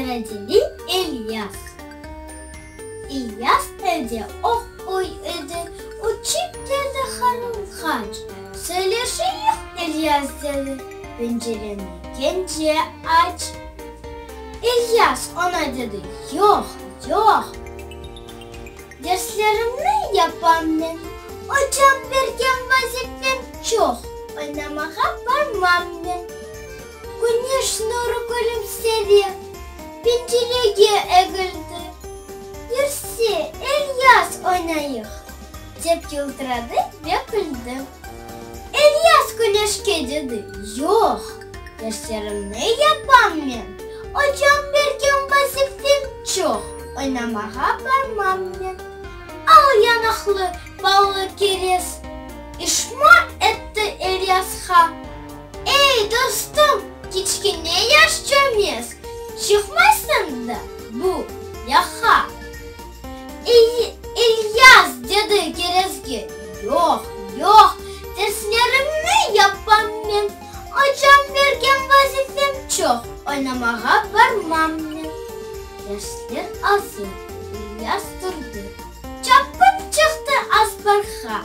Qaradeli İlyas. İlyas evde oquy edi, Uçıp keldi qarılğaç. Söyleşeyik, İlyas dedi, Pencereni kence aç. İlyas oña dedi, Yoq, yoq. Derslerimni yapam men, Ocam bergen vazifem çoq, Oynamağa barmam men. Küneş nuru külümserep, Pencerege egildi. Yürse, İlyas, oynayıq, Dep yıltıradı ve küldi. İlyas küneşke dedi, Yoq, derslerimni yapam men, Ocam bergen vazifem çoq, Oynamağa barmam men. Al yanaqlı ballı kerez, İşma etti İlyasqa. Ey, dostum, kiçkene yaş çömez, Çıqmaysıñ da bu yaqqa. İlyas dedi kerezge, Yoq, yoq, derslerimni yapam men, Ocam bergen vazifem çoq, Oynamağa barmam men. Dersler azır, İlyas turdı, Çapıp çıqtı azbarğa.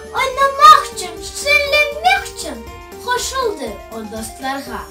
Oynamaq içün, şeñlenmek içün Qoşuldı o dostlarğa.